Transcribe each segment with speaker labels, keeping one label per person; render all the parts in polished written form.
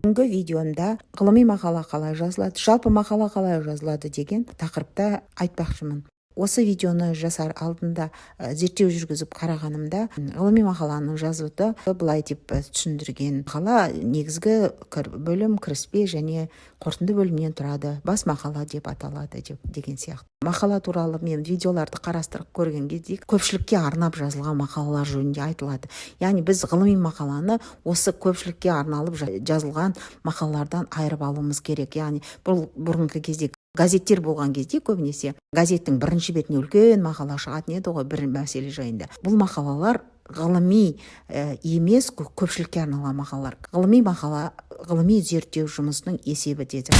Speaker 1: Бүгінгі видеомда ғылыми мақала қалай жазылады, жалпы мақала қалай жазылады деген тақырыпта айтпақшымын. Осы видеоны жасар алдында зерттеу жүргізіп қарағанымда, ғылыми мақаланы жазуды былай деп түсіндірген: мақала негізгі бөлім, кіріспе және қорытынды бөлімнен тұрады, бас мақала деп аталады деп деген сияқты. Мақала туралы мен видеоларды қарастырып көрген кезде, көпшілікке арнап жазылған мақалалар жөнінде айтылады. Яғни біз ғылыми мақаланы осы көпшілікке арналып жазылған мақалалардан айырып алуымыз керек. Яғни бұл бұрынғы кезде, газеттер болған кезде, көбінесе газеттің бірінші бетіне үлкен мақала шығатын еді ғой бір мәселе жайында. Бұл мақалалар ғылыми емес, көпшілікке арналған мақалалар. Ғылыми мақала — ғылыми зерттеу жұмысының есебі деді.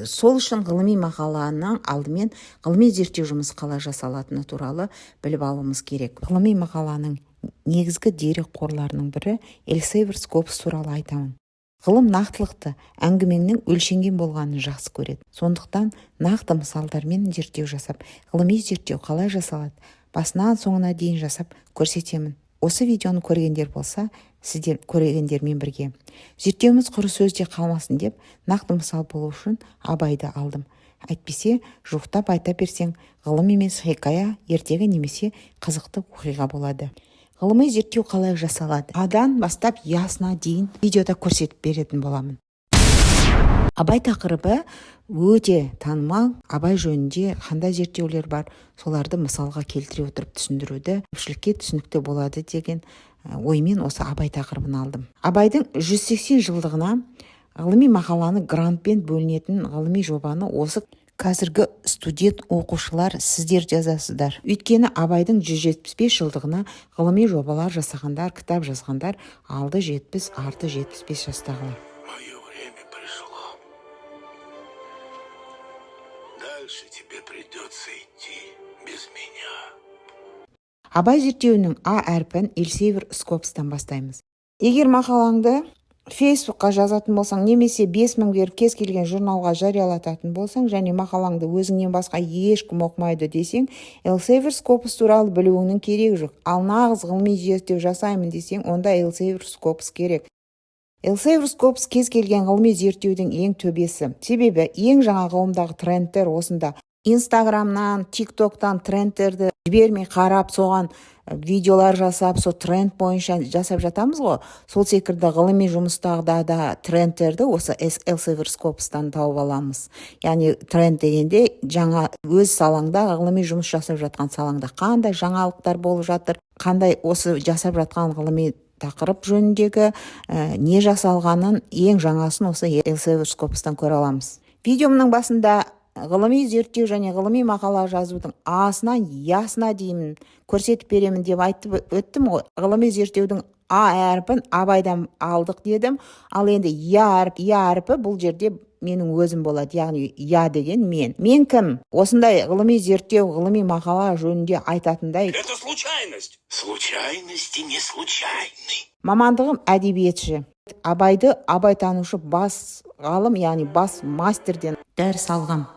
Speaker 1: Сол үшін ғылыми мақаланың алдымен ғылыми зерттеу жұмысы қалай жасалатыны туралы біліп алуымыз керек. Ғылыми мақаланың негізгі дерек қорларының бірі Эльзевир Скопус туралы айтамын. Ғылым нақтылықты, әңгіменің өлшенген болғанын жақсы көреді. Сондықтан нақты мысалдармен зерттеу жасап, ғылыми зерттеу қалай жасалады, басынан соңына дейін жасап көрсетемін. Осы видеоны көргендер болса, сіздер көргендермен бірге зерттеуіміз құры сөзде қалмасын деп, нақты мысал болу үшін Абайды алдым. Әйтпесе жуықтап айта берсең, ғылым емес, хикая, ертегі немесе қызықты оқиға болады. Ғылыми зерттеу қалай жасалады, адан бастап ясына дейін видеода көрсетіп беретін боламын. Абай тақырыбы өте танымал. Абай жөнінде қандай зерттеулер бар, соларды мысалға келтіре отырып түсіндіруді, көпшілікке түсінікті болады деген оймен осы Абай тақырыбын алдым. Абайдың 180 жылдығына ғылыми мақаланы грантпен бөлінетін ғылыми жобаны осы қазіргі студент оқушылар, сіздер жазасыздар. Өйткені Абайдың 175 жылдығына ғылыми жобалар жасағандар, кітап жазғандар алды 70, арты 75 жастағылар.
Speaker 2: Мое время пришло. Дальше тебе придется идти без меня.
Speaker 1: Абай зерттеуінің А әрпін Эльзевир Скопустан бастаймыз. Егер мақалаңды Фейсбукқа жазатын болсаң немесе 5000 беріп кез келген журналға жариялататын болсаң және мақалаңды өзіңнен басқа ешкім оқымайды десең, Эльзевир Скопус туралы білуіңнің керегі жоқ. Ал нағыз ғылыми зерттеу жасаймын десең, онда Эльзевир Скопус керек. Эльзевир Скопус — кез келген ғылыми зерттеудің ең төбесі, себебі ең жаңа ғылымдағы трендтер осында. Инстаграмнан, Тик Токтан трендтерді жібермей қарап, соған видеолар жасап, сол тренд бойынша жасап жатамыз ғой. Сол секілді ғылыми жұмыстарда да трендтерді осы Эльзевир Скопустан тауып аламыз. Яғни тренд дегенде жаңа өз салаңда, ғылыми жұмыс жасап жатқан салаңда қандай жаңалықтар болып жатыр, қандай осы жасап жатқан ғылыми тақырып жөніндегі не жасалғанын, ең жаңасын осы Эльзевир Скопустан көре аламыз. Видеомның басында ғылыми зерттеу және ғылыми мақала жазудың асынан ясына дейін көрсетіп беремін деп айтып өттім ғой. Ғылыми зерттеудің А әрпін Абайдан алдық дедім. Ал енді Я әріп, Я әрпі бұл жерде менің өзім болады. Яғни Я деген мен. Мен кім? Осындай ғылыми зерттеу, ғылыми мақала жөнінде айтатындай?
Speaker 2: Это случайность. Случайности не случайны.
Speaker 1: Мамандығым әдебиетші. Абайды абайтанушы бас ғалым, яғни бас мастерден дәріс алғам.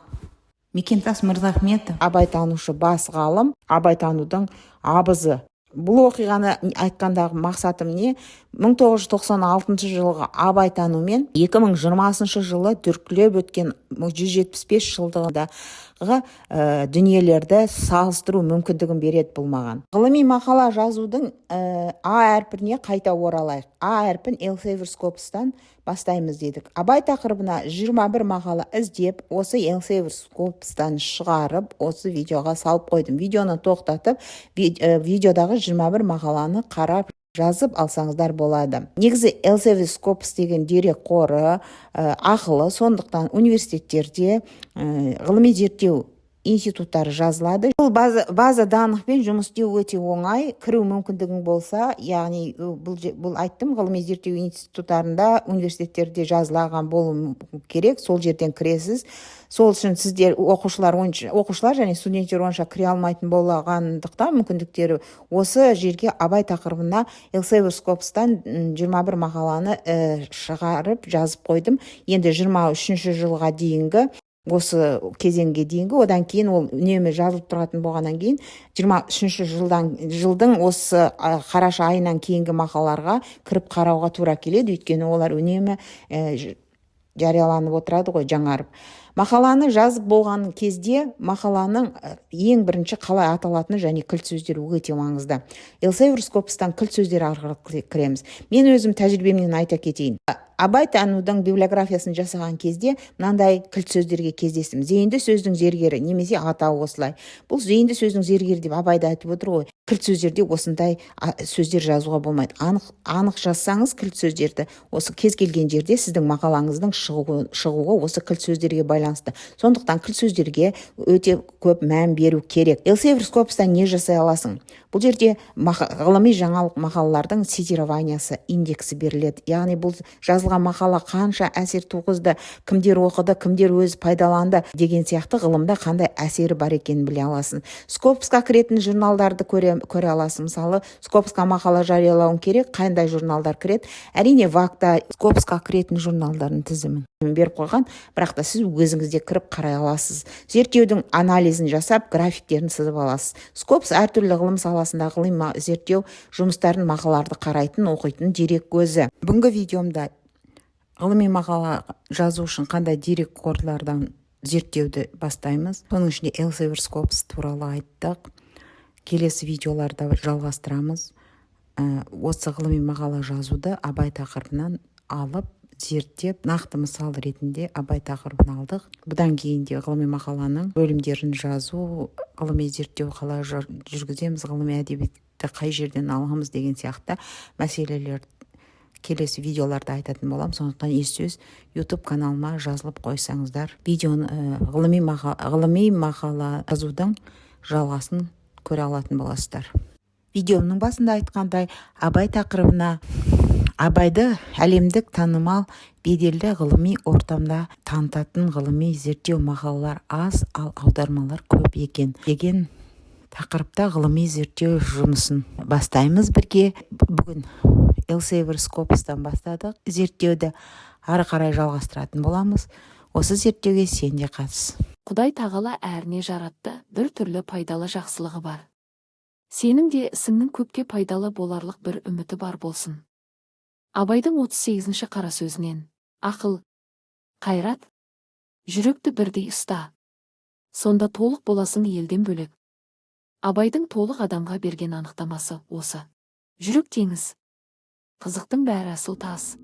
Speaker 1: Мекемтас Мырзахметов — абайтанушы бас ғалым, абайтанудың абызы. Бұл оқиғаны айтқандағы мақсатым не? 1996 жылғы абайтану мен 2020 жылы дүркілеп өткен 175 жылдығындағы дүниелерді салыстыру мүмкіндігін береді бұл маған. Ғылыми мақала жазудың А әрпіне қайта оралайық. А әрпін Эльзевир Скопустан бастаймыз дедік. Абай тақырыбына 21 мақала іздеп, осы Эльзевир Скопустан шығарып, осы видеоға салып қойдым. Видеоны тоқтатып, видеодағы 21 мақаланы қарап, жазып алсаңыздар болады. Негізі Эльзевир Скопус деген дерек қоры ақылы, сондықтан университеттерде ғылыми зерттеу институттары жазылады. Бұл база данныхпен жұмыс істеу өте оңай, кіру мүмкіндігің болса. Яғни бұл айттым, ғылыми зерттеу институттарында, университеттерде жазылаған болу керек, сол жерден кіресіз. Сол үшін сіздер оқушылар, онша, оқушылар және студенттер онша кіре алмайтын болғандықтан, мүмкіндіктері осы жерге Абай тақырыбына Эльзевир Скопустан 21 мақаланы шығарып, жазып қойдым. Енді 23 жылға дейінгі Осы кезеңге дейінгі, одан кейін ол үнемі жазылып тұратын болғаннан кейін 23-ші жылдың осы қараша айынан кейінгі мақалаларға кіріп қарауға тура келеді, өйткені олар үнемі жарияланып отырады ғой, жаңарып. Мақаланы жазып болған кезде мақаланың ең бірінші қалай аталатыны және кілт сөздер өте маңызды. Elsevier Scopus-тан кілт сөздер арқылы кіреміз. Мен өзім тәжірибемнен айта кетейін. Абай танудың библиографиясын жасаған кезде мынандай кілт сөздерге кездестім. Зейінді сөздің зергері немесе атауы осылай. Бұл зейінді сөздің зергері деп Абай да айтып отыр ғой. Кілт сөздерде осындай сөздер жазуға болмайды. Анық жазсаңыз кілт сөздерді, осы кез келген жерде сіздің мақалаңыздың шығуы осы кілт сөздерге байланысты. Сондықтан кілт сөздерге өте көп мән беру керек. Elsevier Scopus-тан не жасай аласың? Бұл жерде ғылыми жаңалық мақалалардың цитированиясы индексі беріледі. Яғни бұл жазылған мақала қанша әсер туғызды, кімдер оқыды, кімдер өзі пайдаланды деген сияқты ғылымда қандай әсері бар екенін біле аласың. Scopus-қа кіретін журналдарды көре аласың. Мысалы, Scopus-қа мақала жариялауың керек, қандай журналдар кіреді? Әрине, ВАКта Scopus-қа кіретін журналдардың тізімін беріп қойған, бірақ та сіз өзіңіз де кіріп қарай аласыз. Зерттеудің анализін жасап, графиктерін сызып аласыз. Scopus әртүрлі ғылым саласындағы ғылыми зерттеу жұмыстарын, мақалаларды қарайтын, оқитын дерек көзі. Бүгінгі видеомда ғылыми мақала жазу үшін қандай дерек қорлардан зерттеуді бастаймыз. Соның ішінде Elsevier Scopus туралы айттық. Келесі видеоларда жалғастырамыз. Осы ғылыми мақала жазуды Абай тақырыбынан алып, зерттеп, нақты мысал ретінде Абай тақырыбын алдық. Бұдан кейін де ғылыми мақаланың бөлімдерін жазу, ғылыми зерттеу қалай жүргіземіз, ғылыми әдебиетті қай жерден аламыз деген сияқты мәселелер келесі видеоларда айтатын боламын. Сондықтан ессөз YouTube каналыма жазылып қойсаңыздар, видеоны ғылыми мақала жазудың жалғасын көре алатын боласыздар. Видеомның басында айтқандай, Абай тақырыбына, Абайды әлемдік танымал, беделді ғылыми ортамда танытатын ғылыми зерттеу мақалалар аз, ал аудармалар көп екен деген тақырыпта ғылыми зерттеу жұмысын бастаймыз бірге. Бүгін Elsevier Scopus-тан бастадық зерттеуді, ары қарай жалғастыратын боламыз. Осы зерттеуге сен де қатыс.
Speaker 3: Құдай тағала әріне жаратты, бір түрлі пайдалы жақсылығы бар. Сенің де ісіңнің көпке пайдалы боларлық бір үміті бар болсын. Абайдың 38-ші қара сөзінен. Ақыл, қайрат, жүректі бірдей ұста. Сонда толық боласың елден бөлек. Абайдың толық адамға берген анықтамасы осы. Жүрек теңіз. Қызықтың бәрі асыл тас.